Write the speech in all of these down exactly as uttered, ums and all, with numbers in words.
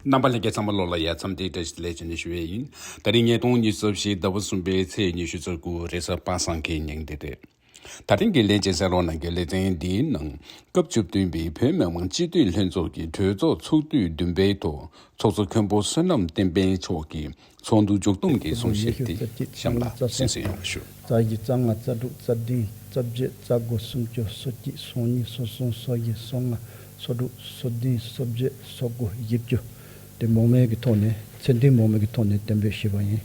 རྣམ་པ་ལྷན་རྒྱས་ཚང་མ་ལོ་ལ་ཡ་འཚམས་འདྲི་བཀྲ་ཤིས་བདེ་ལེགས་ཞུ་ནས་ཞུ་བའི་ཡིན། ད་རིང་ཉིས་སྟོང་ཉི་ཤུ་རྩ་བཞི་ཟླ་བ་གསུམ་པའི་ཚེས་ཉི་ཤུ་རྩ་དགུ་རེས་གཟའ་པ་སངས་ཀྱི་ཉིན་དེ་རེད། ད་རིང་གི་ལས་བྱེད་གསན་རོགས་གནང་གི་ལེ་ཚན་འདིའི་ནང་སྐབས་བཅུ་བདུན་པའི་བོད་མི་མང་སྤྱི་འཐུས་ལྷན་ཚོགས་ཀྱི་གྲོས་ཚོགས་ཚོགས་དུས་བདུན་པའི་ཐོག་ཚོགས་གཙོ་མཁན་པོ་བསོད་ནམས་བསྟན་འཕེལ་མཆོག་གིས་ཚོགས་འདུ་མཇུག་བསྡོམས་ཀྱི་གསུང་བཤད་དེ་གཤམ་ལ་གསན་གཟིགས་ཡོང་བ་ཞུ། རྩ་བཞི་རྩ་ལྔ་རྩ་དྲུག་རྩ་བདུན་རྩ་བརྒྱད་རྩ་དགུ་སུམ་ཅུ་སོ་གཅིག་སོ་གཉིས་སོ་གསུམ་སོ་བཞི་སོ་ལྔ་སོ་དྲུག་སོ་བདུན་སོ་བརྒྱད་སོ་དགུ་བཞི་བཅུ། དེ་མང་མོས་ཀྱི་ཐོག་ནས་མཚན་འདོན་མང་མོས་ཀྱི་ཐོག་ནས་གཏན་འབེབས་ཞུས་པ་ཡིན།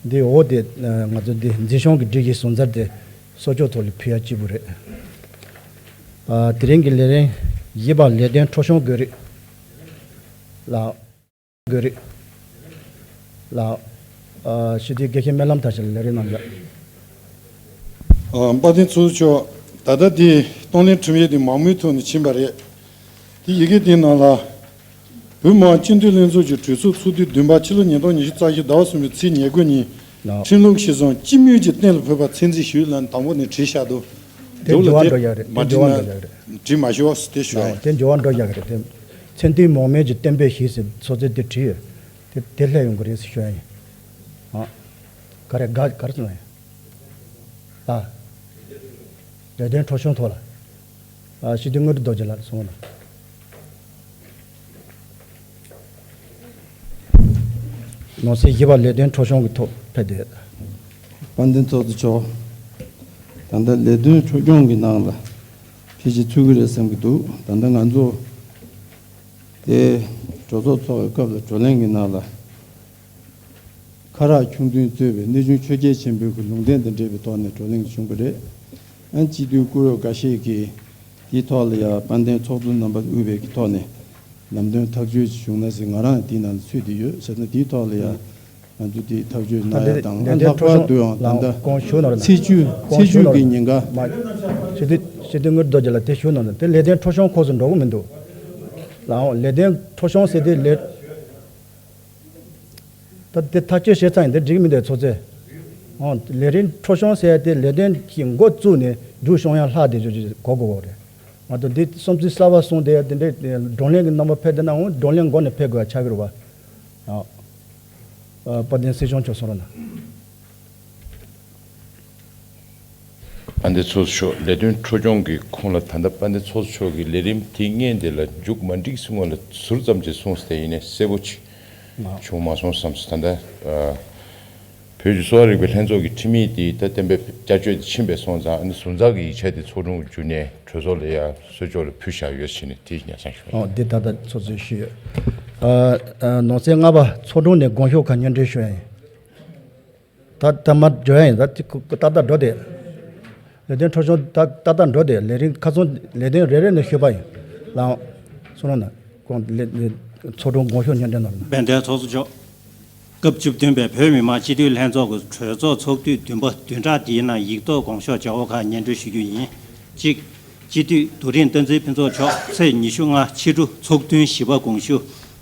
འདི་འོག་དེ་ང་ཚོ་འདི་འཛིན་སྐྱོང་གི་སྒྲིག་གཞི་བཟོ་རྩར་དེ་གསོལ་ལྕོག་ཐོག་ལ་ཕུལ་ཡ་གཅིག་པུ་རེད། ཨ། དེ་རིང་གི་ལས་རིམ་བཞི་པ་ལས་དོན་འཕྲོ་སྐྱོད་དགོས་རིགས་ལ། དགོས་རིགས་ལ། ཨ། སྤྱི་འཐུས་དགེ་བཤེས་སྨོན་ལམ་མཐར་ཕྱིན་ལས་རིམ་གནང་རྒྱུ། ཨ། དཔལ་ལྡན་ཚོགས་གཙོ་མཆོག་ད་ལྟ་འདི་གཏོང་ལེན་ཁྲིམས་ཡིག་འདི་མང་མོས་ཐོག་ནས་ཕྱིན་པ་རེད། དེ་ཡི་གེ་འདིའི་ནང་ལ། བོད་མི་མང་སྤྱི་འཐུས་ལྷན་ཚོགས་ཀྱི་གྲོས་ཚོགས་ཚོགས་དུས་བདུན་པ་ཕྱི་ལོ་ཉིས་སྟོང་ཉི་ཤུ་རྩ་བཞི་ཟླ་བ་གསུམ་པའི་ཚེས་ཉེར་དགུ་ཉིན། ལགས། ཁྲིམས་ལུགས་གཞིར་བཟུང་སྤྱི་མོས་ཀྱིས་གཏན་ལ་ཕབ་པ་མཚན་རྩིས་ཞུས་ལ་དང་པོ་ནས་བྲིས་བཞག་འདུག་དེ་འདུག་ལ་འགྱུར་བ་དེ་འགྲོ་ཡག་རེད། མ་དེ་བྲིས་འགྱུར་བ་ན་འགྲོ་ཡག་རེད། བྲིས་མ་ཤོག་དེ་ཞུ་ཡ་ཡིན། ལགས། དེ་འགྱུར་བ་འགྲོ་ཡག་རེད་དེ། མཚན་འདོན་མང་མོས་ཀྱིས་གཏན་འབེབས་ཞུས་ཟེར་ཚོགས་གཙོས་དེ་བྲིས་ཡོད། དེ་དེ་སླེབས་ཡོང་གི་རེད་ཟེར་ཞུ་ཡ་ཡིན། ཨ། ག་རེ་ག་ག་རེ་ཟེར་ན་ཡིན། ལགས། ལས་དོན་འཕྲོ་སྐྱོད་ཐོག་ལ། ཨ། སྤྱི་འཐུས་དངོས་གྲུབ་རྡོ་རྗེ་ལགས་གསུངས་གནང་། ནང་གསེས་བཞི་པ་ལས་དོན་འཕྲོ་སྐྱོད་ཀྱི་ཐོག་ཕེབས་ཏེ། དཔལ་ལྡན་ཚོགས་གཙོ་མཆོག་ད་ལྟ་ལས་དོན་འཕྲོ་སྐྱོད་ཀྱི་ནང་ལ་ཕལ་ཆེར་ཚུད་ཀྱི་རེད་བསམ་གྱི་འདུག་ད་ལྟ་ང་ཚོ་དེ་གྲོས་ཚོགས་ཚོགས་པའི་སྐབས་ལ་བགྲོ་གླེང་གི་ནང་ལ། ཁ་རག་ཆུང་བདུན་གཙོས་པའི་གནས་ཆུང་ཆོས་རྒྱལ་ཆེན་པོའི་གི་ལུང་བསྟན་དང་འབྲེལ་བའི་ཐོག་ནས་བགྲོ་གླེང་བྱུང་བ་རེད། ཨ། སྤྱི་འཐུས་བཀུར་འོས་འགའ་ཤས་ཀྱིས་དེའི་ཐོག་ལ་ཡང་དཔལ་ལྡན་ཚོགས་གཙོ་རྣམ་པ་དབུས་པའི་གི་ཐོག་ནས་ལམ་སྟོན་ཐག་གཅོད་ཅིག་བྱུང་ན་ཟེར་ང་རང་དེའི་ནང་ལ་ཚུད་དེ་ཡོད་ཟེར་ན། དེའི་ཐོག་ལ་ཡང་ང་ཚོ་དེ་ཐག་གཅོད་གནང་ཡ་དང་། ཨ། ལྷག་པར་དུ་ཡང་ད་ལྟ་ཚེས་བཅུ་ཚེས་བཅུ་གི་ཉིན་ཀ། སྤྱི་འཐུས་སྤྱི་འཐུས་དངོས་གྲུབ་རྡོ་རྗེ་ལགས་དེ་ཞུ་གནང་ན་དེ་ལས་དོན་འཕྲོ་སྐྱོད་ཁོངས་སུ་འགྲོ་གི་མི་འདུག་ལགས། ལས་དོན་འཕྲོ་སྐྱོད་ཟེར་དེ་ལས། ད་དེ་ཐག་གཅོད་བྱས་ཚར་ཡིན། དེ་འགྲིག་མི་འདུག་ཚོགས་གཙོས། ཨོ། ལས་རིམ་འཕྲོ་སྐྱོད་ཟེར་ཡ་དེ་ལས་དོན་གྱི་འགོ་བཙུགས་ནས་མཇུག་སྐྱོང་ཡ་ལྷག་བསྡད་ཆོག་ཅིག་གོ་དགོས་རེད། ང་ཚོ་འདི་བསམ་ཚུལ་གསར་པ་གསུངས་ཏེ་དེ་འདྲའི་བགྲོ་གླེང་གི་རྣམ་པ་ཕེབས་བསྡད་ན་འོང་། བགྲོ་གླེང་སྒོ་ནས་ཕེབས་དགོས་ཡ་ཆགས་ཀྱི་རེད་པ། ཨ། ཨ། དཔལ་ལྡན་སྲིད་སྐྱོང་མཆོག་གསུང་རོགས་གནང་། དཔལ་ལྡན་ཚོགས་གཙོ་མཆོག་ལས་དོན་འཕྲོ་སྐྱོད་ཀྱི་ཁོངས་ལ་ད་ལྟ་དཔལ་ལྡན་ཚོགས་གཙོ་མཆོག་གིས་ལས་རིམ་དེ་སྔོན་དེ་ལ་མཇུག་མ་སྒྲིལ་སྔོན་ལ་ཟུར་ཙམ་ཅིག་གསུངས་ཏེ་ཡིན་ནའི་གསལ་པོ་ཅིག་བྱུང་མ་སོང་བསམ་སོང་། ད་ལྟ་ཨ་བོད་ཀྱི་གསོ་བ་རིག་པའི་ལྷན་ཚོགས་ཀྱི་ཁྲིམས་ཡིག་དེ་ད་གཏན་འབེབས་བསྐྱར་བཅོས་དེ་ཕྱིན་པས་སོང་ཙང་། ཨ་ནི་ཟུར་འཛུགས་ཀྱི་ཡིག་ཆ་དེ་ཚོགས་དྲུང་གིས་བརྒྱུད་ནས་གྲོས་ཚོགས་ལ་ཡ་གསོལ་ལྕོག་ལ་ཕུལ་བཞག་ཡོད་ཟེར་ནས་དེ་ཉར་ཚགས་ཞུ། ཨོ། འདི་ད་ལྟ་ཚོགས་གཙོས་ཞུས་ཡོད། ཨ། ཨ། ནང་གསེས་ལྔ་པ་ཚོགས་དྲུང་ནས་དགོངས་ཞུ་ཁག་སྙན་སྒྲོན་ཞུ་ཡ་ཡིན། ད་ད་མར་འགྲོ་ཡ་ཡིན། ད་ཅིག་ཏག་ཏག་འགྲོ་དེ། ལས་དོན་འཕྲོ་སྐྱོད་ད་ཏག་ཏག་འགྲོ་དེ། ལས་རིམ་ཁ་སང་ལས་དོན་རེ་རེ་ནས་ཞུས་པ་ཡིན། ལགས། གསུང་རོགས་གནང་། ཁོང་ལས་ཚོགས་དྲུང་དགོངས་ཞུ་སྙན་སྒྲོན་གནང་རོགས་གནང་། དཔལ་ལྡན་ཚོགས་གཙོ་མཆོག་སྐབས་བཅུ་བདུན་པའི་བོད་མི་མང་སྤྱི་འཐུས་ལྷན་ཚོགས་ཀྱི་གྲོས་ཚོགས་ཚོགས་དུས་བདུན་པ་བདུན་ཕྲག་འདིའི་ནང་ཡིག་ཐོག་དགོངས་ཞུ་བྱ་བ་ཁག་སྙན་སྒྲོན་ཞུ་རྒྱུ་ཡིན། གཅིག་སྤྱི་འཐུས་རྡོ་རིང་བསྟན་འཛིན་ཕུན་ཚོགས་མཆོག་ཚེས་ཉི་ཤུ་ལྔ་ཕྱི་དྲོ་ཚོགས་ཐུན་བཞི་པ་དགོངས་ཞུ།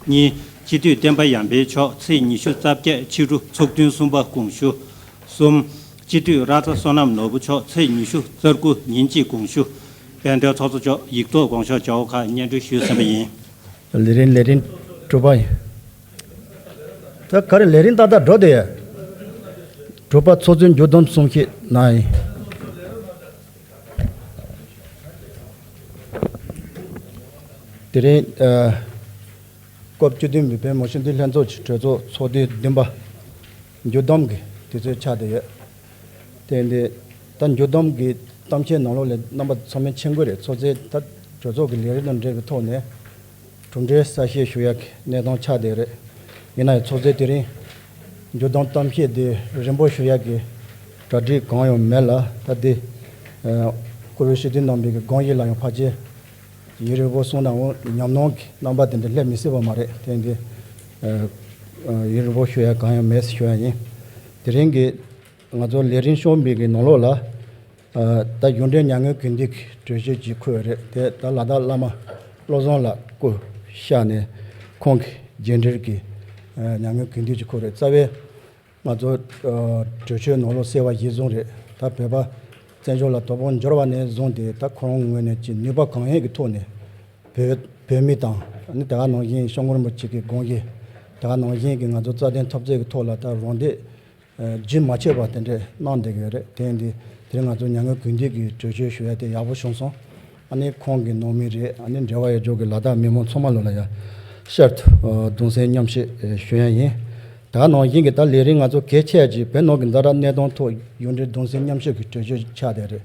གཉིས། སྤྱི་འཐུས་བསྟན་པ་ཡར་འཕེལ་མཆོག་ཚེས་ཉི་ཤུ་རྩ་བརྒྱད་ཕྱི་དྲོ་ཚོགས་ཐུན་གསུམ་པ་དགོངས་ཞུ། གསུམ། སྤྱི་འཐུས་ར་ཙ་བསོད་ནམས་ནོར་བུ་མཆོག་ཚེས་ཉི་ཤུ་རྩ་དགུ་ཉིན་གཅིག་དགོངས་ཞུ། དཔལ་ལྡན་ཚོགས་གཙོ་མཆོག་ཡིག་ཐོག་དགོངས་ཞུ་བྱ་བ་ཁག་སྙན་སྒྲོན་ཞུས་ཟིན་པ་ཡིན། ལས་རིམ་ལས་རིམ་དྲུག་པ་ཡིན། ད་ག་རེ་ལས་རིམ་ཏག་ཏག་འགྲོ་དེ། དྲུག་པ་ཚོགས་གཙོས་མཇུག་བསྡོམས་གསུང་བཤད་གནང་ཡིན། དེ་རིང་ཨ། སྐབས་བཅུ་བདུན་པའི་བོད་མི་མང་སྤྱི་འཐུས་ལྷན་ཚོགས་ཀྱི་གྲོས་ཚོགས་ཚོགས་དུས་བདུན་པ་མཇུག་བསྡོམས་ཀྱི་དུས་ཚོད་ཆགས་བསྡད་ཡོད། དེ་འདི་ད་མཇུག་བསྡོམས་ཀྱི་གཏམ་བཤད་ནང་ལོགས་ལ་རྣམ་པ་ཚང་མས་མཁྱེན་གྱི་རེད། ཚོགས་གཙོས་ད་གྲོས་ཚོགས་ཀྱི་ལས་རིམ་དང་འབྲེལ་བའི་ཐོག་ནས་གྲུབ་འབྲས་གསལ་བཤད་ཞུ་ཡག་གི་གནས་སྟངས་ཆགས་བསྡད་རེད། ཡིན་ན་ཡང་ཚོགས་གཙོས་དེ་རིང་མཇུག་བསྡོམས་གཏམ་བཤད་འདི་རིང་པོ་ཞུ་ཡག་གི་གྲ་སྒྲིག་གང་ཡང་མེད་ལ། ད་འདི་ཨ། བཀུར་འོས་སྤྱི་འཐུས་རྣམ་པའི་གི་དགོངས་གཞི་ལ་ཡང་ཕལ་ཆེར་ཡུན་རིང་པོ་གསུངས་ན་འོང་ཉམས་མྱོང་གི་རྣམ་པ་དེ་འདྲ་སླེབས་མི་སྲིད་པ་མ་རེད། དེ་འདི་ཨ། ཡུན་རིང་པོ་ཞུ་ཡག་གང་ཡང་མེད་ཟེར་ཞུ་ཡག་ཡིན། དེ་རིང་གི་ང་ཚོ་ལས་རིམ་ཤོག་བུའི་གི་ནང་ལོགས་ལ་ཨ། ད་གཞུང་འབྲེལ་མྱ་ངན་གུས་འདུད་ཀྱི་གྲོས་ཆོད་ཅིག་འཁོད་ཡོད་རེད། དེ་ད་ལ་དྭགས་བླ་མ་བློ་བཟང་ལགས་སྐུ་གཤེགས་ནས་ཁོང་གི་རྗེས་འབྲེལ་གྱི་ཨ། མྱ་ངན་གུས་འདུད་ཅིག་འཁོད་རེད། རྩ་བའི་ང་ཚོ་ཨ། གྲོས་ཆོད་ནང་ལོགས་གསལ་བ་གཞིར་བཟུང་རེད། ད་བོད་པ་ བཙན་བྱོལ་ལ་དོ་དགོང་འབྱོར་བ་ནས་བཟུང་སྟེ། ད་ཁོང་ངོས་ནས་ཀྱི་ནུས་པ་གང་ཡོད་ཀྱི་ཐོག་ནས་བོད་བོད་མི་དང་། ཨ་ནི་དེ་ག་ནང་བཞིན་སྐྱབས་མགོན་རིན་པོ་ཆེ་གི་དགོངས་གཞི། དེ་ག་ནང་བཞིན་གྱི་ང་ཚོ་རྩ་དོན་འཐབ་རྩོད་ཀྱི་ཐོག་ལ་ད་རོགས་འདེགས་རྒྱུན་མ་ཆད་པ་དེ་འདྲས་གནང་བསྡད་ཀྱི་ཡོད་རེད། དེ་ཡིན་དུས་དེ་རིང་ང་ཚོ་མྱ་ངན་གུས་འདུད་ཀྱི་གྲོས་ཆོད་ཞུ་ཡ་དེ་ཡག་པོ་བྱུང་སོང་། ཨ་ནི་ཁོང་གི་ནང་མི་རེད། ཨ་ནི་འབྲེལ་བ་ཡོད་ཕྱོགས་ཀྱི་ལ་དྭགས་མི་མང་ཚང་མ་ལོ་ལ་ཡ་ཤར་དུ་གདུང་སེམས་མཉམ་བསྐྱེད་ཞུ་ཡ་ཡིན། དེ་ག་ནང་བཞིན་གྱི་ད་ལས་རིམ་ང་ཚོ་གལ་ཆེ་ཡ་ཅིག་བོད་ནང་གི་ཛ་དྲག་གནས་སྟངས་ཐོག་ཡུན་རིང་གདུང་སེམས་མཉམ་བསྐྱེད་ཀྱི་གྲོས་ཆོད་ཆགས་བསྡད་རེད།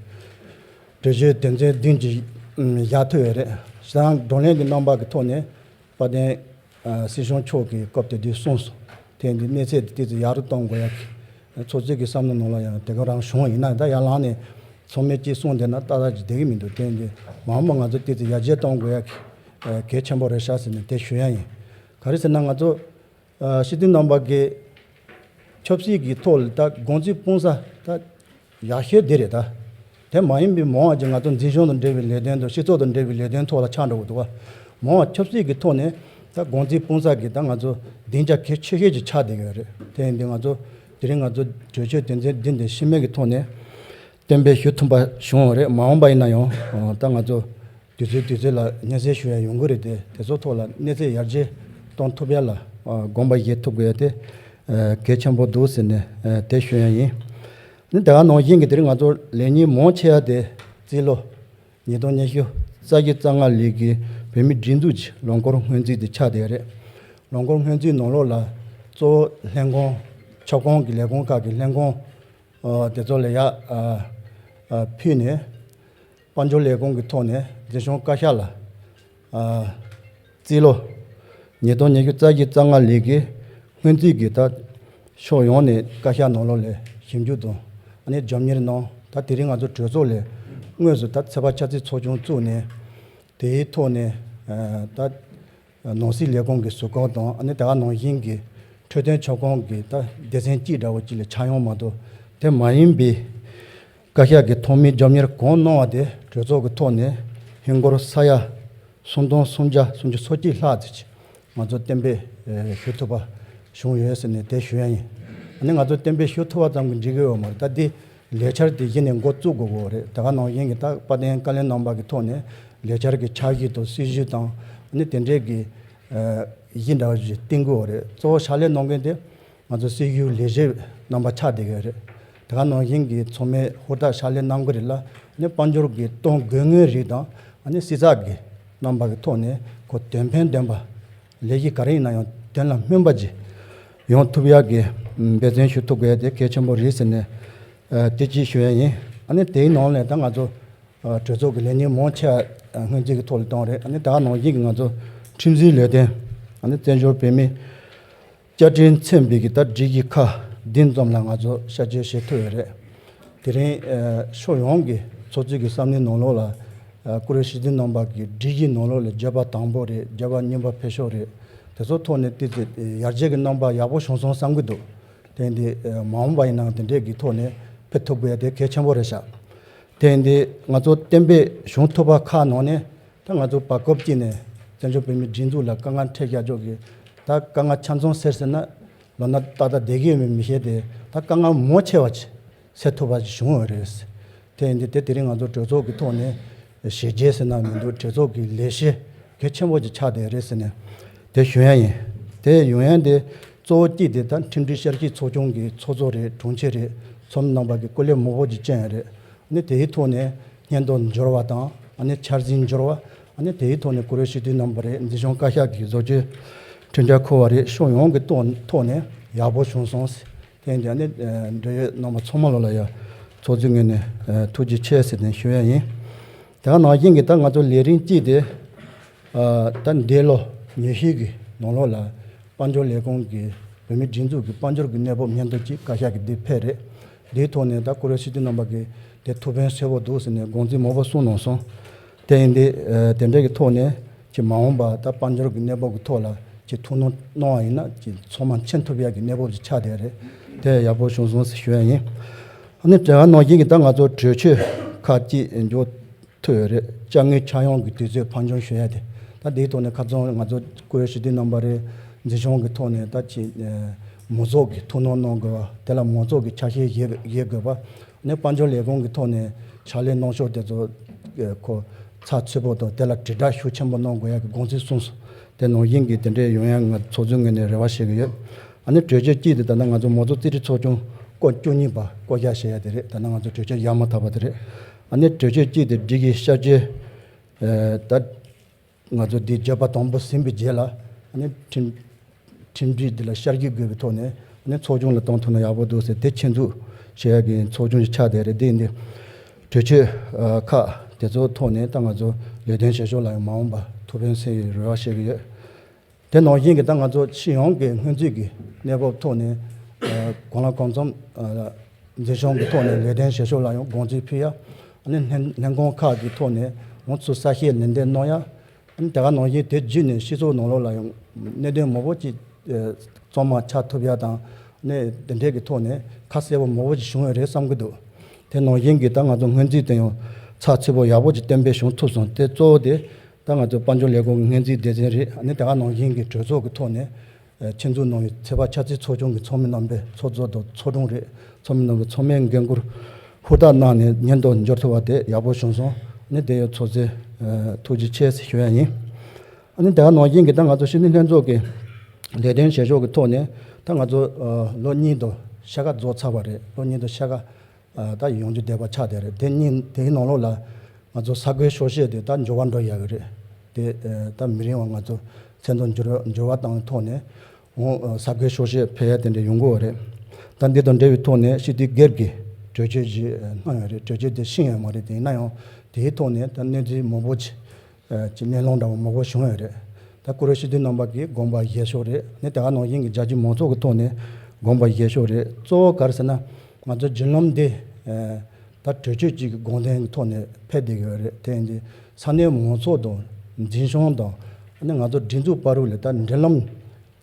གྲོས་ཆོད་དོན་ཚན་བདུན་གྱི་བཞག་ཐུབ་ཡོད་རེད། ཞེ་དྲག་བགྲོ་གླེང་གི་རྣམ་པ་གི་ཐོག་ནས་དཔལ་ལྡན་སྲིད་སྐྱོང་མཆོག་གིས་སྐབས་དེ་དུས་གསུངས་སོང་། དེ་འདི་གནས་ཚད་དེ་ཏོག་ཙམ་ཡག་རུ་གཏོང་དགོས་ཡ་གི་ཚོགས་གཙོ་གི་བསམ་བློ་ནང་ལ་ཡང་དེ་ག་རང་བྱུང་ཡིན་ན། ད་ཡར་ལངས་ནས་ཚང་མས་ཅིག་གསུངས་བསྡད་ན་ཏག་ཏག་ཅིག་བསྡད་ཀྱི་མི་འདུག་དེ་འདི་མ་འོངས་པ་ང་ཚོ་ཏོག་ཙམ་ཡར་རྒྱས་གཏོང་དགོས་ཡ་གི་གལ་ཆེན་པོ་རེད་ཤག་ཟེར་ནས་དེ་ཞུ་ཡ་ཡིན། ག་རེ་ཟེར་ན་ང་ཚོ་ཨ་སྲིད་དོན་རྣམ་པ་གི་ཆབ་སྲིད་ཀྱི་ཐོག་ལ་ད་དགོངས་ཚུལ་སྤུངས་ས་ད་ཡག་ཤོས་འདི་རེད། ད་དེ་མ་ཡིན་པའི་མང་བ་ཅིག་ང་ཚོ་འཛིན་སྐྱོང་དང་འབྲེལ་བའི་ལས་དོན་དང་སྤྱི་ཚོགས་དང་འབྲེལ་བའི་ལས་དོན་ཐོག་ལ་ཆགས་འགྲོ་གི་འདུག་བ། མང་བ་ཆབ་སྲིད་ཀྱི་ཐོག་ནས་ད་དགོངས་ཚུལ་སྤུངས་ས་གི་ད་ང་ཚོ་སྡིངས་ཆ་གལ་ཆེ་ཤོས་ཅིག་ཆགས་བསྡད་ཡོད་རེད། དེ་ཡིན་དུས་ང་ཚོ་དེ་རིང་ང་ཚོ་གྲོས་ཆོད་དོན་ཚན་བདུན་དེ་ཤུལ་མའི་གི་ཐོག་ནས་གཏན་འབེབས་ཞུ་ཐུབ་པ་བྱུང་བ་རེད། མ་འོངས་པ་ཡིན་ན་ཡང་ད་ང་ཚོ་དུས་ཚོད་དུས་ཚོད་ལ་སྙན་སེང་ཞུ་ཡ་ཡོང་གི་རེད་དེ། དེ་ཚོ་ཐོག་ལ་གནས་ཚད་ཡར་རྒྱས་གཏོང་ཐུབ་ཡ་ལ་དགོངས་པ་བཞེས་ཐུབ་དགོས་ཡ་དེ་གལ་ཆེན་པོ་འདུག་ཟེར་ནས་དེ་ཞུ་ཡ་ཡིན། ནི་དེ་ག་ནང་བཞིན་གྱི་དེ་རིང་ང་ཚོ་ལས་ཉིན་མང་ཆེ་བ་དེ་རྩིས་ལོ་ཉིས་སྟོང་ཉི་ཤུ་རྩ་བཞི་རྩ་ལྔ་ལོའི་གི་བོད་མིའི་སྒྲིག་འཛུགས་ཀྱི་ལོ་འཁོར་སྔོན་རྩིས་དེ་ཆགས་བསྡད་རེད། ལོ་འཁོར་སྔོན་རྩིས་ནང་ལོགས་ལ་གཙོ་བོ་ལྷན་ཁང་ཁྱབ་ཁོངས་ཀྱི་ལས་ཁུངས་ཁག་གི་ལྷན་ཁང་ཨ་དེ་ཚོ་ལ་ཡ་ཨ་ཨ་ཕུལ་ནས། དཔལ་འབྱོར་ལས་ཁུངས་ཀྱི་ཐོག་ནས་འཛིན་སྐྱོང་བཀའ་ཤག་ལ་ཨ་རྩིས་ལོ་ཉིས་སྟོང་ཉི་ཤུ་རྩ་བཞི་རྩ་ལྔ་ལོའི་གི་སྔོན་རྩིས་ཀྱི་ད་ཕྱོགས་ཡོངས་ནས་བཀའ་ཤག་ནང་ལོགས་ལ་ཞིབ་འཇུག་དང་ཨ་ནི་རྒྱབ་གཉེར་གནང་། ད་དེ་རིང་ང་ཚོ་གྲོས་ཚོགས་ལ་དངོས་སུ་ད་ཚོད་དཔག་ཆ་རྩིས་ཚོགས་ཆུང་བཙུགས་ནས། དེའི་ཐོག་ནས་ཨ་ད་ནང་སྲིད་ལས་ཁུངས་ཀྱི་ཟུར་བཀག་དང་། ཨ་ནི་དེ་ག་ནང་བཞིན་གྱི་འཕྲོད་བསྟེན་ཁྱབ་ཁོངས་ཀྱི་ད་སྡེ་ཚན་གཅིག་འདྲ་བོ་གཅིག་ལ་ཆགས་ཡོང་མ་གཏོགས། དེ་མ་ཡིན་པའི་བཀའ་ཤག་གི་ཐོག་མའི་རྒྱབ་གཉེར་གང་གནང་བ་དེ་གྲོས་ཚོགས་ཀྱི་ཐོག་ནས་ཧིན་སྒོར་ས་ཡ་སུམ་སྟོང་སུམ་བརྒྱ་སུམ་ཅུ་སོ་གཅིག་ལྷག་ཙམ་ཅིག་ང་ཚོ་གཏན་འབེབས་ཨེ་ཞུ་ཐུབ་པ་བྱུང་ཡོད་ཟེར་ནས་དེ་ཞུ་ཡ་ཡིན། ཨ་ནི་ང་ཚོ་གཏན་འབེབས་ཞུ་ཐུབ་པ་ཙམ་གྱིས་འགྲིག་གི་ཡོད་མ་རེད། ད་འདི་ལས་འཆར་དེ་གཞི་ནས་འགོ་བཙུགས་དགོས་ཀྱི་ཡོད་རེད། དེ་ག་ནང་བཞིན་གྱི་ད་དཔལ་ལྡན་བཀའ་བློན་རྣམ་པ་གི་ཐོག་ནས་ལས་འཆར་གྱི་འཆར་གཞི་དང་སྲིད་ཇུས་དང་། ཨ་ནི་དེ་འདྲའི་གི་ཨ་གཞི་འདྲ་བ་ཞིག་བཏིང་དགོས་ཀྱི་ཡོད་རེད། གཙོ་བོ་ཕྱག་ལས་གནང་མཁན་དེ་ང་ཚོ་སྲིད་ཇུས་ལས་བྱེད་རྣམ་པ་ཆགས་བསྡད་ཀྱི་ཡོད་རེད། དེ་ག་ནང་བཞིན་གྱི་ཚང་མས་ཧུར་ཐག་ཕྱག་ལས་གནང་གི་རེད་ལ། ཨ་ནི་དཔལ་འབྱོར་གྱི་གཏོང་དགོས་ངེས་རིགས་དང་། ཨ་ནི་སྲིད་ཚབ་ཀྱི་རྣམ་པ་གི་ཐོག་ནས་ཁོ་དོན་ཕན་ལྡན་པ། ལས་གཞི་ག་རེ་ཡིན་ན་ཡང་དོན་ལ་སྨིན་པ་ཅིག་ཡོང་ཐུབ་ཡག་གི་འབད་བརྩོན་ཞུ་ཐུབ་དགོས་དེ་གལ་ཆེན་པོ་རེད་ཟེར་ནས་ཨ་དེ་གཅིག་ཞུ་ཡ་ཡིན། ཨ་ནི་དེའི་ནང་ནས་ད་ང་ཚོ་ཨ་གྲོས་ཚོགས་ཀྱི་ལས་ཉིན་མང་ཆེ་བ་སྔོན་རྩིས་ཀྱི་ཐོག་ལ་བཏང་རེད། ཨ་ནི་ད་ག་ནང་བཞིན་གྱི་ང་ཚོ་ཁྲིམས་འཛིན་ལས་དོན། ཨ་ནི་བཙན་བྱོལ་བོད་མིའི་བཅའ་ཁྲིམས་མཚོན་པའི་གི་ད་སྒྲིག་གཞི་ཁག་བདུན་ཙམ་ལ་ང་ཚོ་བསྐྱར་བཅོས་བྱེད་ཐུབ་ཡོད་རེད། དེ་རིང་ཨ་ཕྱོགས་ཡོངས་ཀྱི་ཚོགས་གཙོས་ཀྱི་བསམ་བློའི་ནང་ལོགས་ལ་ཨ་བཀུར་འོས་སྤྱི་འཐུས་རྣམ་པ་གི་སྒྲིག་གཞིའི་ནང་ལོགས་ལ་བརྗོད་པ་དང་པོ་རེད། བརྗོད་པ་གཉིས་པ་ཕེབས་ཕྱོགས་རེད། དེ་ཚོ་ཐོག་ནས་ཏོག་ཙམ་ཡར་རྒྱས་ཀྱི་རྣམ་པ་ཡག་པོ་བྱུང་སོང་བསམ་གྱི་འདུག་དེ་འདི་ཨ་མ་འོངས་པ་ཡིན་ནའང་དེ་འདྲས་ཀྱི་ཐོག་ནས་ཕེབས་ཐུབ་དགོས་ཡ་དེ་གལ་ཆེན་པོ་རེད་ཤག་དེ་འདི་ང་ཚོ་གཏན་འབེབས་བྱུང་ཐུབ་པ་ཁག་ནང་ནས། ད་ང་ཚོ་བར་སྐབས་ཀྱི་ནས་བཙན་བྱོལ་བོད་མིའི་སྒྲིག་འཛུགས་ལ་དཀའ་ངལ་འཕྲད་བཞག་ཕྱོགས་ཀྱི་ད་དཀའ་ངལ་ཆ་ཚང་སེལ་ཟེར་ན་ལོ་ན་ཏག་ཏག་བསྡད་ཀྱི་ཡོད་མེད་མི་ཤེས་ཏེ། ད་དཀའ་ངལ་མང་ཆེ་བ་ཅིག་སེལ་ཐུབ་པ་ཅིག་བྱུང་ཡོད་རེད། དེ་ཡིན་དུས་དེ་དེ་རིང་ང་ཚོ་གྲོས་ཚོགས་ཀྱི་ཐོག་ནས་ཞི་རྒྱས་ཟེར་ན་མི་འདུག་གྲོས་ཚོགས་ཀྱི་ལས་གཞི་གལ་ཆེན་པོ་ཅིག་ཆགས་བསྡད་རེད་ཟེར་ནས་དེ་ཞུ་ཡ་ཡིན། དེ་ཡོང་ཡ་དེ་གཙོ་བོ་གཅིག་དེ་ད་ཁྲིམས་སྒྲིག་བསྐྱར་ཞིབ་ཚོགས་ཆུང་གི་ཚོགས་གཙོ་རེད། དྲུང་ཆེ་རེད། ཚོགས་མི་རྣམ་པ་གི་སྐུ་ལས་མང་པོ་ཅིག་བསྐྱོན་ཡ་རེད། ནི་དེའི་ཐོག་ནས་སྙན་ཐོ་འབྱོར་བ་དང་། ཨ་ནི་འཆར་ཟིན་འབྱོར་བ། ཨ་ནི་དེའི་ཐོག་ནས་བཀུར་འོས་སྤྱི་འཐུས་རྣམ་པ་རེད། འཛིན་སྐྱོང་བཀའ་ཤག་གི་བཟོ་བཅོས་ཁྲིམས་འཆར་འཁོད་པ་རེད། ཕྱོགས་ཡོངས་ཀྱི་ཐོག་ཐོག་ནས་ཡག་པོ་བྱུང་སོང་ཟེར། དེ་འདི་ཨ་ནི་འབྲེལ་ཡོད་རྣམ་པ་ཚང་མ་ལོ་ལ་ཡ་ཚོགས་གཙོའི་ངོས་ནས་ཐུགས་རྗེ་ཆེ་ཟེར་ནས་ཞུ་ཡ་ཡིན། དེ་ག་ནང་བཞིན་གྱི་ད་ང་ཚོ་ལས་རིམ་གཅིག་དེ་ད་འདས་ལོ་ཉི་ཤུ་གི་ནང་ལོགས་ལ། དཔལ་འབྱོར་ལས་ཁུངས་ཀྱི་བོད་མིའི་སྒྲིག་འཛུགས་ཀྱི་དཔལ་འབྱོར་གྱི་གནས་བབ་སྙན་ཐོ་གཅིག་བཀའ་ཤག་གི་འདིར་ཕེབས་རེད། འདིའི་ཐོག་ནས་ད་བཀུར་འོས་སྤྱི་འཐུས་རྣམ་པ་གིས་དེ་ཐུགས་ཕན་གསོས་པོ་འདུག་ཟེར་ནས་དགོངས་ཚུལ་མང་པོ་གསུངས་གནང་སོང་། དེ་ཡིན་དུས་ཨ་དེ་འདྲ་གི་ཐོག་ནས་ཅིག་མ་འོངས་པ་ད་དཔལ་འབྱོར་གྱི་གནས་བབ་ཀྱི་ཐོག་ལ་ཅིག་ཐུགས་སྣང་གནང་བ་ཡིན་ན་ཅིག་ཚང་མ་མཁྱེན་ཐུབ་ཡག་གི་གནས་བབ་ཅིག་ཆགས་བསྡད་རེད། དེ་ཡག་པོ་བྱུང་སོང་ཟེར་ཞུ་ཡ་ཡིན། ཨ་ནི་དེ་ག་ནང་བཞིན་གྱི་ད་ང་ཚོ་གྲོས་ཆོད་ཁག་ཅིག་འཇོག་ཐུབ་ཡོད་རེད། དཔྱ་དངུལ་ཆག་ཡང་གི་དུས་ཚོད་ཕར་འགྱངས་ཞུ་ཡ་དེ། ད་དེའི་ཐོག་ནས་ཁ་རྩང་ང་ཚོ་བཀུར་འོས་སྤྱི་འཐུས་རྣམ་པ་རེད། འཛིན་སྐྱོང་གི་ཐོག་ནས་ད་ཅིག་ཨ་མང་ཚོགས་ཀྱི་ཐུགས་སྣང་གནང་དགོས་པ། དེ་ལ་མང་ཚོགས་ཀྱི་ཆ་ཤས་བཞེས་བཞེས་དགོས་པ། ནས་དཔལ་འབྱོར་ལས་ཁུངས་ཀྱི་ཐོག་ནས་ ཕྱག་ལས་གནང་ཕྱོགས་དེ་ཚོ་ཁོ་ཚགས་ཚུད་པོ་དང་དེ་ལ་དྲིལ་བསྒྲགས་ཤུགས་ཆེན་པོ་གནང་དགོས་ཡ་གི་དགོངས་ཚུལ་གསུངས་སོང་། དེ་ནང་བཞིན་གྱི་དེ་འདྲའི་ཡོང་ཡ་ང་ཚོགས་གཙོའི་ངོས་ནས་རེ་བ་བྱེད་ཀྱི་ཡོད། ཨ་ནི་གྲོས་ཆོད་གཅིག་དེ་ད་ལྟ་ང་ཚོ་མང་གཙོ་རྩིས་ཁྲའི་ཚོགས་ཆུང་སྐོར་བཅུ་གཉིས་པ་བསྐོ་བཞག་བྱེད་ཡ་དེ་རེད། ད་ལྟ་ང་ཚོ་གྲོས་ཆོད་ཡར་མར་བཏབ་པ་དེ་རེད། ཨ་ནི་གྲོས་ཆོད་གཅིག་དེ་སྒྲིག་གཞི་བསྐྱར་བཅོས་ད། ང་ཚོ་འདི་བརྗོད་པ་དང་པོ་ཟིན་པའི་རྗེས་ལ་ཨ་ནི་ཁྲིམས་ཁྲིམས་སྒྲིག་འདི་ལ་བསྐྱར་བཅོས་དགོས་པའི་ཐོག་ནས་ཨ་ནི་ཚོགས་ཆུང་ལ་གཏོང་ཐུབ་ན་ཡག་པོ་འདུག་ཟེར་དེ་ཆེད་འཛུགས་བྱེད་ཡ་གི་ཚོགས་ཆུང་ཞིག་ཆགས་བསྡད་རེད། འདི་འདི་གྲོས་ཆོད་ཁག་དེ་ཚོའི་ཐོག་ནས་ད་ང་ཚོ་ལས་དོན་བྱེད་ཕྱོགས་ལ་ཡང་མ་འོངས་པ་ཐུགས་ཕན་གསོས་ཡོད་རེ་བ་བྱེད་ཀྱི་ཡོད། དེ་ནང་བཞིན་གྱི་ད་ང་ཚོ་སྤྱི་ཡོངས་ཀྱི་སྔོན་རྩིས་ཀྱི་གནས་བབ་ཐོག་ནས་གང་ལ་གང་འཚམ་འཛིན་སྐྱོང་གི་ཐོག་ནས་ལས་དོན་བྱེད་ཕྱོགས་ལ་ཡང་དགོངས་ཚུལ་ཕུལ་ཡ། ཨ་ནི་ལྷན་ལྷན་ཁང་ཁག་གི་ཐོག་ནས་ང་ཚོ་གསལ་བཤད་ནན་ཏན་གནང་ཡ། ཨ་ནི་དེ་ག་ནང་བཞིན་དེ་བརྒྱུད་ནས་སྤྱི་ཚོགས་ནང་ལོགས་ལ་ཡང་གནད་དོན་མང་པོ་ཅིག་གཙང་མ་ཆགས་ཐུབ་ཡ་དང་ཨ་ནི་དེ་འདྲས་ཀྱི་ཐོག་ནས་ཁ་གསལ་པོ་མང་པོ་ཅིག་བྱུང་ཡོད་རེད་བསམ་གྱི་འདུག་དེ་ནང་བཞིན་གྱི་ད་ང་ཚོ་སྔོན་རྩིས་དེ་ཡང་ཚགས་ཚུད་པོ་ཡག་པོ་ཅིག་གཏན་འབེབས་བྱུང་ཐུབ་སོང་། དེ་གཙོ་བོ་དེ་ད་ང་ཚོ་དཔལ་འབྱོར་ལས་ཁུངས་ཀྱི་སྔོན་རྩིས་སྡེ་ཚན་རེད། ཨ་ནི་དེ་ག་ནང་བཞིན་གྱི་གྲོས་ཚོགས་ཀྱི་ཐོག་ནས་ཆེད་འཛུགས་གནང་བའི་ཚོད་དཔག་ཆབ་སྲིད་ཚོགས་ཆུང་གི་ཚོགས་མི་རྣམ་པས་ཚོགས་གཙོ་དང་ཚོགས་དྲུང་རེད། ཚོགས་མི་རྣམ་པས་ཚང་མས་འགན་འཁུར་ཧུར་ཐག་གནང་ནས་སྙན་ཐོ་འབྱོར་ཐུབ་པ་དེ་ཡག་པོ་བྱུང་སོང་། ཨ་ནི་དེ་ཡང་ཚོགས་གཙོས་ཐུགས་རྗེ་ཆེ་ཞེས་ཞུ་ཡ་ཡིན། ཨ་ནི་དེ་ག་ནང་བཞིན་གྱི་ད་ང་ཚོ་སྤྱི་འཐུས་ལྷན་ཚོགས་ཀྱི་ལས་དོན་བྱེད་ཕྱོགས་ཀྱི་ཐོག་ནས་ད་ང་ཚོ་ལོ་གཉིས་དང་ཕྱེད་ཀ་རྫོགས་ཚར་བ་རེད། ལོ་གཉིས་དང་ཕྱེད་ཀ་ད་ཡོང་རྒྱུ་བསྡད་པ་ཆགས་བསྡད་རེད། དེ་གཉིས་དེའི་ནང་ལོགས་ལ་ང་ཚོ་ས་ཁུལ་ཤོག་ཤེས་དེ་ད་འགྱུར་བ་འགྲོ་ཡག་གི་རེད། དེ་ད་མི་རིང་བ་ང་ཚོ་མཚན་ཐོ་འགྱུར་འགྱུར་བ་བཏང་བའི་ཐོག་ནས་འོང་ས་ཁུལ་ཤོག་ཤེས་ཕེབས་ཡ་དེ་འདྲ་ཡོང་གི་ཡོད་རེད། ད་འདི་དང་འབྲེལ་བའི་ཐོག་ནས་སྤྱི་འཐུས་སྒེར་གྱི་གྲོས་ཆོད་ཅིག་གནང་ཡོད་རེད། གྲོས་ཆོད་དེ་ཤེས་ཡོད་མ་རེད། དེ་ཡིན་ན་ཡང་དེའི་ཐོག་ནས་ད་གནས་ཚུལ་མང་པོ་ཅིག་ཅིག་གླེང་སློང་འདྲ་བོ་མང་པོ་བྱུང་ཡོད་རེད། ད་བཀུར་འོས་སྤྱི་འཐུས་རྣམ་པ་གིས་དགོངས་པ་བཞེས་ཕྱོགས་རེད། ནི་དེ་ག་ནང་བཞིན་གྱི་རྒྱ་ཆེའི་མང་ཚོགས་ཀྱི་ཐོག་ནས་དགོངས་པ་བཞེས་ཕྱོགས་རེད། གཙོ་བོ་ག་རེ་ཟེར་ན་ང་ཚོ་བརྒྱུད་ལམ་འདི་ད་གྲོས་ཆོད་ཅིག་གི་དགོངས་དོན་གྱི་ཐོག་ནས་ཕེབས་བསྡད་ཀྱི་ཡོད་རེད། དེ་ཡིན་དུས་ས་གནས་མང་ཚོགས་དང་འཛིན་སྐྱོང་དང་ནི་ང་ཚོ་སྒྲིག་འཛུགས་བར་དུ་ལ་ད་འབྲེལ་ལམ་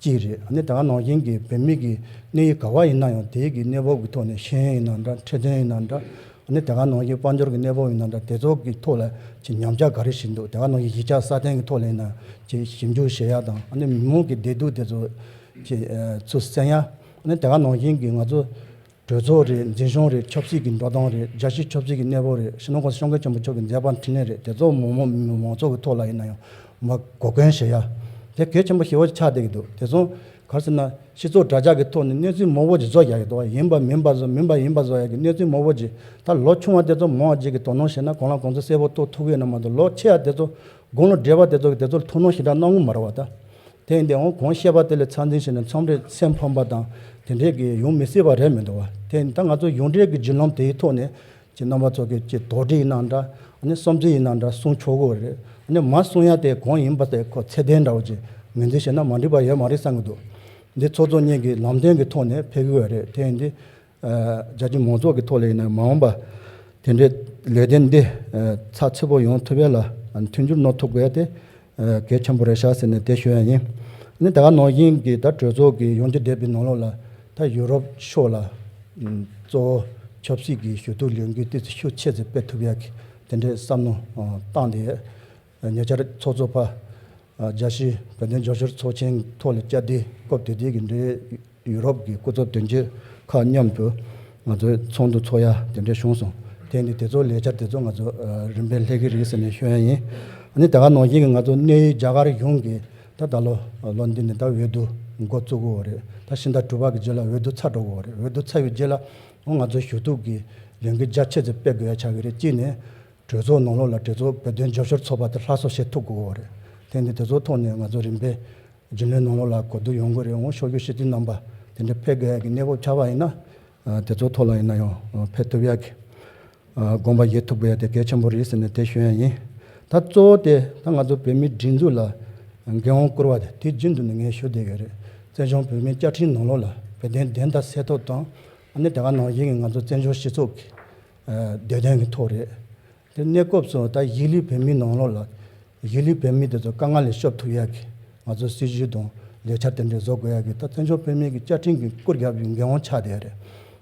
གཅིག་རེད། ཨ་ནི་ད་ག་ནང་བཞིན་གྱི་བོད་མི་གི་གནས་ཡུལ་ག་བ་ཡིན་ན་ཡང་དེའི་གི་གནས་བབ་ཀྱི་ཐོག་ནས་ཤེས་ཡོན་ཡིན་ན་འདྲ། འཕྲོད་བསྟེན་ཡིན་ན་འདྲ། ཨ་ནི་དེ་ག་ནང་བཞིན་དཔལ་འབྱོར་གྱི་གནས་བབ་ཡིན་ན་འདྲ། དེ་ཚོ་གི་ཐོག་ལ་ཅིག་ཉམས་ཆག་ག་རེ་ཞིག་འདུག་དེ་ག་ནང་བཞིན་གཞིས་ཆགས་སྲ་བརྟན་གྱི་ཐོག་ལ་ཡིན་ན་ཅིག་ཞིབ་འཇུག་བྱེད་ཡ་དང་། ཨ་ནི་མི་མང་གི་བདེ་སྡུག་དེ་ཚོ་ཅིག་ཚུར་གསན་ཡ། ཨ་ནི་དེ་ག་ནང་བཞིན་གྱི་ང་ཚོ་གྲོས་ཚོགས་རེད། འཛིན་སྐྱོང་རེད། ཆབ་སྲིད་ཀྱི་འགྲོ་སྟངས་རེད། རྒྱལ་སྤྱིའི་ཆབ་སྲིད་ཀྱི་གནས་བབ་རེད། སྤྱི་ནོར་གོང་ས་སྐྱབས་མགོན་ཆེན་པོ་མཆོག་གི་མཛད་པ་འཕྲིན་ལས་རེད། དེ་ཚོ་མང་མང་མང་ཚོགས་ཀྱི་ཐོག་ལ་ཡིན་ན་ཡང་མ་འགོད་སྐྱོན་བྱེད་ཡ་དེ་གལ་ཆེན་པོ་ཞེ་པོ་ཆགས་བསྡད་ཀྱི་འདུག་དེ་ཚོ་ག་རེ་ཟེར་ན་སྤྱི་ཚོགས་དྲ་རྒྱ་གི་ཐོག་ནས་གནས་ཚུལ་མང་པོ་ཅིག་བཟོ་རྒྱག་གི་འདུག་ཡིན་པ་མིན་པ་བཟོ། མིན་པ་ཡིན་པ་བཟོ་ཡ་གི་གནས་ཚུལ་མང་པོ་ཅིག་ད་ལོ་ཆུང་བ་དེ་ཚོ་མང་བ་ཅིག་གི་དོ་སྣང་བྱས་ན་གང་ལ་གང་འཚམ་གསལ་པོ་རྟོགས་ཐུབ་ཀྱི་ཡོད་ན་མ་གཏོགས། ལོ་ཆེ་བ་དེ་ཚོ་དགུང་ལོ་བགྲེས་པ་དེ་ཚོ་གི་དེ་ཚོར་ཐུགས་སྣང་ཞེ་དྲག་གནང་གི་མ་རེད་བ། ད་དེ་ཡིན་དུས་འོང་གང་བཤད་པ་དེ་ལ་ཚད་འཛིན་བྱས་ནས་མཚམས་རེ་སེམས་ཕམ་པ་དང་དེ་འདྲས་ཀྱི་ཡོང་མི་སྲིད་པ་རེད་མི་འདུག་བ། དེ་ཡིན་ད་ང་ཚོ་ཡོངས་འབྲེལ་གྱི་བརྒྱུད་ལམ་དེའི་ཐོག་ནས་ཀྱི་རྣམ་པ་ཚོ་གི་ཀྱི་དོགས་འདྲི་ཡིན་ན་འདྲ། ཨ་ནི་བསམ་ཚུལ་ཡིན་ན་འདྲ་གསུང་ཆོག་གི་རེད། ཨ་ནི་མ་གསུང་ཡ་དེ་གང་ཡིན་པ་དེ་ཁོ་ཚད་ལྡན་འདྲ་བོ་ཅིག་ངོས་འཛིན་བྱས་ན་མ་འགྲིག་པ་ཡོད་མ་རེད་བསམ་གི་འདུག་འདི་ཚོགས་གཙོ་གཉིས་ཀྱི་ལམ་སྟོན་གྱི་ཐོག་ནས་ཕེབས་གི་ཡོད་རེད། དེ་ཡིན་དུས། རྒྱ་ཆེའི་མང་ཚོགས་ཀྱི་ཐོག་ལ་ཡིན་ན་མ་འོངས་པ་དེ་འདྲའི་ལས་དོན་འདི་ཚགས་ཚུད་པོ་ཡོང་ཐུབ་ཡ་ལ་མཐུན་འགྱུར་གནང་ཐུབ་དགོས་ཡ་དེ་གལ་ཆེན་པོ་རེད་ཤག་ཟེར་ནས་དེ་ཞུ་ཡ་ཡིན། ནི་ད་ག་ནང་བཞིན་གྱི་ད་གྲོས་ཚོགས་ཀྱི་ཡོང་རྒྱུ་བསྡད་པའི་ནང་ལོགས་ལ་ད་ཡུ་རོབ་ཕྱོགས་ལ་གཙོ་བོ་ཆབ་སྲིད་ཀྱི་ཞུ་གཏུག་ལས་འགུལ་ཏོག་ཙམ་ཤུགས་ཆེ་ཙམ་སྤེལ་ཐུབ་ཡ་གི་དེ་འདྲའི་བསམ་བློ་བཏང་སྟེ། ཉེ་ཆར་ཚོགས་གཙོ་ཕ་རྒྱལ་སྤྱིའི་བོད་དོན་རྒྱབ་སྐྱོར་ཚོགས་ཆེན་ཐོག་ལ་བཅར་དུས་སྐབས་དེ་དུས་ཀྱི་འབྲེལ་ཡོད་ཡུ་རོབ་ཀྱི་སྐུ་ཚབ་དོན་གཅོད་ཁག་མཉམ་དུ་ང་ཚོའི་ཚོགས་འདུ་ཚོགས་ཡ་དེ་འདྲ་བྱུང་སོང་། དེ་ནི་དེ་ཚོ་ལས་འཆར་དེ་ཚོ་ང་ཚོ་རིམ་པས་སླེབས་ཀྱི་རེད་ཟེར་ནས་ཤོད་ཡ་ཡིན། ཨ་ནི་ད་ག་ནང་བཞིན་གྱི་ང་ཚོ་གནས་ཡུལ་རྒྱ་གར་གཞུང་གིས་ད་ད་ལོ་ལོ་འདི་ནས་ད་འོས་བསྡུ་འགོ་བཙུགས་ཡོད་རེད། ད་ཕྱི་ཟླ་དྲུག་པ་གི་རྗེས་ལ་འོས་བསྡུ་ཚར་འགྲོ་གི་ཡོད་རེད། འོས་བསྡུ་ཚར་བའི་རྗེས་ལ་ང་ཚོ་ཞུ་གཏུག་གི་ལས་འགུལ་རྒྱ་ཆེ་ཙམ་སྤེལ་དགོས་ཡ་ཆགས་ཀྱི་རེད། གཅིག་ནས། གྲོས་ཚོགས་ནང་ལོགས་ལ་གྲོས་ཚོགས་བོད་དོན་རྒྱབ་སྐྱོར་ཚོགས་པ་དེ་སླར་གསོ་བྱེད་ཐུབ་དགོས་ཀྱི་ཡོད་རེད། དེ་ནི་དེ་ཚོའི་ཐོག་ནས་ང་ཚོ་རིམ་པས་རྒྱུན་ལས་ནང་ལོགས་ལ་གོ་བསྡུར་ཡོང་གི་རེད། འོང་ཕྱོགས་བཞུགས་སྤྱི་འཐུས་རྣམ་པ་དེ་འདྲ་ཕེབས་དགོས་ཡ་གི་གནས་བབ་ཆགས་པ་ཡིན་ན། དེ་ཚོའི་ཐོག་ལ་ཡིན་ན་ཡང་ཕེབས་ཐུབ་ཡ་གི་དགོངས་པ་བཞེས་ཐུབ་དགོས་ཡ་དེ་གལ་ཆེན་པོ་རེད་ཟེར་ནས་དེ་ཞུ་ཡ་ཡིན། ད་གཙོ་བོ་དེ་ད་ང་ཚོ་བོད་མིའི་སྒྲིག་འཛུགས་ལ་འགན་དབང་བསྐུར་བ་དེ་དུས་རྒྱུན་དུ་ནས་ངས་ཞུ་བསྡད་ཡོད་རེད། བཙན་བྱོལ་བོད་མིའི་བཅའ་ཁྲིམས་ནང་ལོགས་ལ་བོད་དོན་བདེན་མཐའ་གསལ་ཐབས་དང་། ཨ་ནི་དེ་ག་ནང་བཞིན་གྱི་ང་ཚོ་བཙན་བྱོལ་སྤྱི་ཚོགས་ཀྱི་བདེ་དོན་གྱི་ཐོག་རེད། དེ་གནས་སྐབས་སུ་ད་གཞིས་ལུས་བོད་མིའི་ནང་ལོགས་ལ་གཞིས་ལུས་བོད་མི་དེ་ཚོ་དཀའ་ངལ་ལས་སྐྱོབ་ཐུབ་ཡག་གི་ང་ཚོ་སྲིད་ཇུས་དང་ལས་འཆར་དེ་འདྲ་བཟོ་དགོས་ཡག་གི་ད་བཙན་བྱོལ་བོད་མིའི་གི་བཅའ་ཁྲིམས་ཀྱི་བཀོད་རྒྱ་བའི་འགན་དབང་ཆགས་བསྡད་ཡོད་རེད།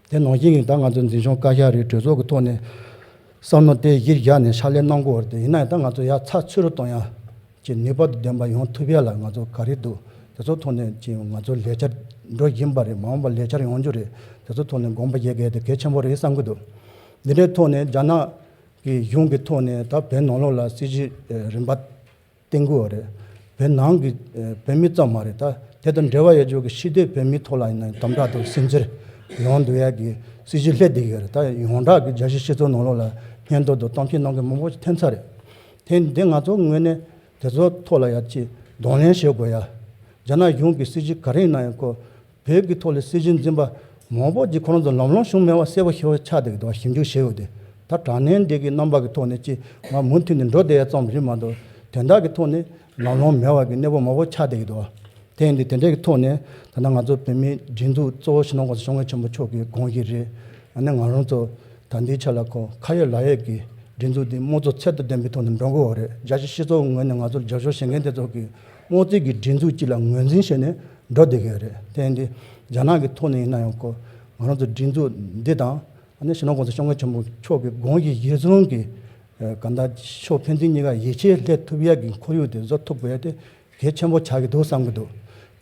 དེ་ནང་བཞིན་གྱི་ད་ང་ཚོ་འཛིན་སྐྱོང་བཀའ་ཤག་རེད། གྲོས་ཚོགས་ཀྱི་ཐོག་ནས་བསམ་བློ་དེ་གཞིར་བཞག་ནས་ཕྱག་ལས་གནང་དགོས་པ་རེད། དེ་ཡིན་ན་ཡང་ད་ང་ཚོ་ཡར་ཚགས་ཚུད་རུ་གཏོང་ཡག་གི་ནུས་པ་དང་ལྡན་པ་ཡོང་ཐུབ་ཡག་ལ་ང་ཚོ་ག་རེ་འདུག་དེ་ཚོ་ཐོག་ནས་ཀྱི་ང་ཚོ་ལས་འཆར་འགྲོ་བཞིན་པ་རེད། མ་འོངས་པ་ལས་འཆར་ཡོང་རྒྱུ་རེད། དེ་ཚོ་ཐོག་ནས་དགོངས་པ་བཞེས་དགོས་དེ་གལ་ཆེན་པོ་རེད་བསམ་གྱི་འདུག་འདི་འདྲའི་ཐོག་ནས་རྒྱ་ནག་ གི་གཞུང་གི་ཐོག་ནས་ད་བོད་ནང་ལོགས་ལ་སྲིད་ཇུས་རིམ་པ་བཏིང་དགོས་པ་རེད། བོད་ནང་གི་བོད་མི་ཙམ་མ་རེད། ད་དེ་དང་འབྲེལ་བ་ཡོད་ཆོག་གི་ཕྱི་སྡོད་བོད་མིའི་ཐོག་ལ་ཡིན་ན་དམ་དྲག་དང་སུན་གཙེར་ཡོང་འདུག་ཡ་གི་སྲིད་ཇུས་སླེབས་བསྡད་ཡོད་རེད། ད་ཡོངས་གྲགས་ཀྱི་རྒྱལ་སྤྱིའི་སྤྱི་ཚོགས་ནང་ལོགས་ལ་སྙན་ཐོ་དང་གཏམ་བཤད་གནང་མཁན་མང་པོ་ཞིག་ཐོན་ཚར་རེད། དེ་འདི་ང་ཚོ་ངོས་ནས་དེ་ཚོ་ཐོག་ལ་ཡ་ཅིག་གདོང་ལེན་བྱེད་དགོས་ཡ། རྒྱ་ནག་གཞུང་གི་སྲིད་ཇུས་ག་རེ་ཡིན་ན་ཡང་ཁོ་བོད་ཀྱི་ཐོག་ལ་སྲིད་ཇུས་འཛིན་པ་མང་པོ་ཅིག་ཁོ་རང་ཚོ་ལམ་ལྷོང་བྱུང་མེད་པ་གསལ་པོ་ཞེ་པོ་ཆགས་བསྡད་ཀྱི་འདུག་ཞིབ་འཇུག་བྱས་ཡོད་དེ། ད་དྲ་བརྙན་འདི་གི་རྣམ་པ་གི་ཐོག་ནས་ཅིག་ང་མུ་མཐུད་ནས་འགྲོ་བསྡད་ཡ་ཙམ་རེད་མ་གཏོགས་དོན་དག་གི་ཐོག་ནས་ལམ་ལྷོང་མེད་པ་གི་གནས་བབ་མང་པོ་ཆགས་བསྡད་ཀྱི་འདུག་དེ་ཡིན་དུས་དེ་འདྲའི་གི་ཐོག་ནས་ད་ལྟ་ང་ཚོ་བོད་མིའི་སྒྲིག་འཛུགས་གཙོ་བོ་སྤྱི་ནོར་༸གོང་ས་༸སྐྱབས་མགོན་ཆེན་པོ་མཆོག་གི་དགོངས་གཞི་རེད། ཨ་ནི་ང་རང་ཚོ་ད་ལྟའི་ཆ་ལ་ཁོ་ཁ་ཡོད་ལག་ཡོད་ཀྱི་སྒྲིག་འཛུགས་འདི་དམངས་གཙོ་ཚད་དང་ལྡན་པའི་ཐོག་ནས་འགྲོ་དགོས་པ་རེད། རྒྱལ་སྤྱིའི་སྤྱི་ཚོགས་ངོས་ནས་ང་ཚོར་རྒྱབ་སྐྱོར་བྱེད་མཁན་དེ་ཚོ་གི་དམངས་གཙོའི་གི་སྒྲིག་འཛུགས་གཅིག་ལ་ངོས་འཛིན་བྱས་ནས་འགྲོ་བསྡད་ཀྱི་ཡོད་རེད། དེ་ཡིན་དུས་རྒྱ་ནག་གི་ཐོག་ནས་ཡིན་ན་ཡང་ཁོ་ང་རང་ཚོ་སྒྲིག་འཛུགས་འདི་དང་ཨ་ནི་སྤྱི་ནོར་༸གོང་ས་༸སྐྱབས་མགོན་ཆེན་པོ་མཆོག་གི་དགོངས་གཞི་གཞིར་བཟུང་གི་གང་ལྟར་ཕྱོགས་ཕན་ཚུན་གཉིས་ཀ་ཡིད་ཆེས་སླེབས་ཐུབ་ཡ་གི་ཁོར་ཡུག་དེ་བཟོ་ཐུབ་དགོས་ཡ་དེ་གལ་ཆེན་པོ་ཆགས་ཀྱི་འདུག་བསམ་གྱི་འདུག་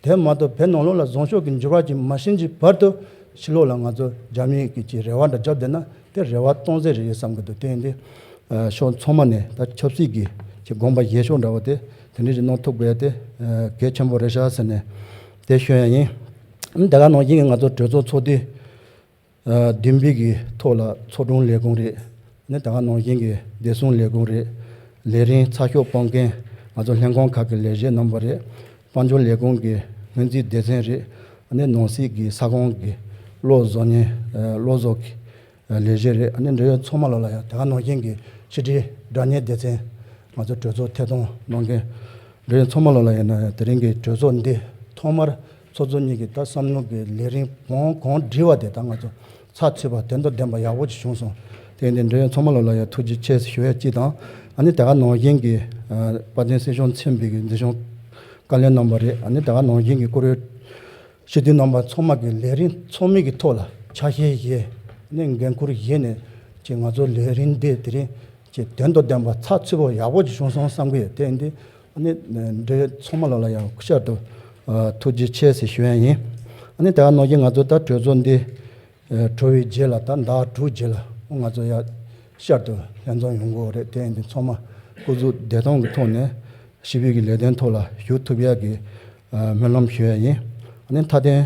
དེ་མ་གཏོགས་བོད་ནང་ལོགས་ལ་བཟང་ཕྱོགས་ཀྱི་འགྱུར་བ་ཅིག་མ་ཕྱིན་གྱི་བར་དུ་ཕྱི་ལོགས་ལ་ང་ཚོ་རྒྱ་མི་གི་ཅིག་རེ་བ་འདྲ་བརྒྱབ་བསྡད་ན་དེ་རེ་བ་སྟོང་ཟད་རེད་བསམ་གྱི་འདུག་དེ་ཡིན་དུས་ཕྱོགས་ཚང་མ་ནས་ད་ཆབ་སྲིད་ཀྱི་ཅིག་དགོངས་པ་བཞེས་ཕྱོགས་འདྲ་བོ་དེ་དེ་འདྲ་ཞིག་གནང་ཐུབ་དགོས་ཡ་དེ་གལ་ཆེན་པོ་རེད་ཤག་ཟེར་ནས་དེ་ཞུ་ཡ་ཡིན། དེ་ག་ནང་བཞིན་གྱི་ང་ཚོ་གྲོས་ཚོགས་ཚོགས་དུས་བདུན་པའི་གི་ཐོག་ལ་ཚོགས་དྲུང་ལས་ཁུངས་རེད། ནི་ད་ག་ནང་བཞིན་གྱི་བདེ་སྲུང་ལས་ཁུངས་རེད། ལས་རིམ་ཚགས་ཤོག་སྤང་མཁན་ང་ཚོ་ལྷན་ཁང་ཁག་གི་ལས་བྱེད་རྣམ་པ་རེད། དཔལ་འབྱོར་ལས་ཁུངས་ཀྱི་སྔོན་རྩིས་སྡེ་ཚན་རེད། ནི་ནང་སྲིད་ཀྱི་ས་ཁོངས་ཀྱི་གློག་བཟོ་མཁན་གློག་བཟོ་གི་ལས་བྱེད་རེད། ནི་འབྲེལ་ཡོད་ཚང་མ་ལོ་ལ་ཡང་ད་ག་ནང་བཞིན་གྱི་ཕྱི་དྲིལ་སྒྲ་བརྙན་སྡེ་ཚན་ང་ཚོ་གྲོས་ཚོགས་ཐད་གཏོང་གནང་མཁན་འབྲེལ་ཡོད་ཚང་མ་ལོ་ལ་ཡང་ན་དེ་རིང་གི་གྲོས་ཚོགས་འདི་ཐོག་མར་ཚོགས་གཙོ་གཉིས་ཀྱིས་ད་བསམ་བློ་གི་ལས་རིམ་གང་གང་བསྒྲིགས་པ་དེ་ད་ང་ཚོ་ཚགས་ཚུད་པ་དོན་དང་ལྡན་པ་ཡག་པོ་ཅིག་བྱུང་སོང་། དེ་ཡིན་དུས་འབྲེལ་ཡོད་ཚང་མ་ལོ་ལ་ཡང་ཐུགས་རྗེ་ཆེ་ཞུ་ཡ་གཅིག་དང་ཨ་ནི་ད་ག་ནང་བཞིན་གྱི་དཔལ་ལྡན་སྲིད་སྐྱོང་མཚན་པའི་གི་འཛིན་སྐྱོང་བཀའ་བློན་རྣམ་པ་རེད། ཨ་ནི་ད་ག་ནང་བཞིན་གྱི་བཀུར་འོས་སྤྱི་འཐུས་རྣམ་པ་ཚང་མ་གི་ལས་རིམ་ཚང་མའི་གི་ཐོག་ལ་ཆ་ཤས་བཞེས་ནས་འགན་འཁུར་བཞེས་ནས་ཅིག་ང་ཚོ་ལས་རིམ་འདི་དེ་རིང་ཅིག་དོན་དང་ལྡན་པ་ཚགས་ཚུད་པ་ཡག་པོ་ཅིག་བྱུང་སོང་བསམ་གི་ཡོད། དེ་ཡིན་དུས་ཨ་ནི་འབྲེལ་ཡོད་ཚང་མ་ལོ་ལ་ཡང་བསྐྱར་དུ་ཐུགས་རྗེ་ཆེ་ཟེར་ཞུ་ཡ་ཡིན། ཨ་ནི་ད་ག་ནང་བཞིན་ང་ཚོ་ད་གྲོས་ཚོགས་འདི་གྲོལ་བའི་རྗེས་ལ་ད་ཟླ་དྲུག་རྗེས་ལ་ང་ཚོ་ཡང་བསྐྱར་དུ་ལྷན་འཛོམས་ཡོང་གི་ཡོད་རེད། དེ་ཡིན་དུས་ཚང་མ་སྐུ་གཟུགས་བདེ་ཐང་གི་ཐོག་ནས་ཞི་བའི་གི་ལས་དོན་ཐོག་ལ་ཞུགས་ཐུབ་ཡ་གི་སྨོན་ལམ་ཞུ་ཡ་ཡིན། ཨ་ནི་མཐའ་དོན་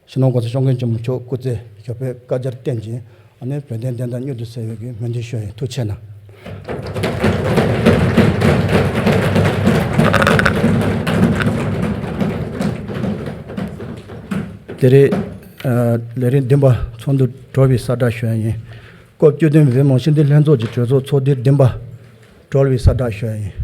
སྤྱི་ནོར་༸གོང་ས་༸སྐྱབས་མགོན་ཆེན་པོ་མཆོག་སྐུ་ཚེ་ཞབས་པད་བསྐལ་བརྒྱར་བརྟན་ཅིང་ཨ་ནི་བོད་དོན་བདེན་མཐའ་མྱུར་དུ་གསལ་བའི་གི་སྨོན་འདུན་ཞུ་ཡ་ཡིན། ཐུགས་རྗེ་གནང་། དེ་རིང་ལས་རིམ་བདུན་པ་ཚོགས་འདུ་གྲོལ་བའི་གསལ་བསྒྲགས་ཞུ་ཡ་ཡིན། སྐབས་བཅུ་བདུན་བོད་མི་མང་སྤྱི་འཐུས་ལྷན་ཚོགས་ཀྱི་གྲོས་ཚོགས་ཚོགས་དུས་བདུན་པ་གྲོལ་བའི་གསལ་བསྒྲགས་ཞུ་ཡ་ཡིན།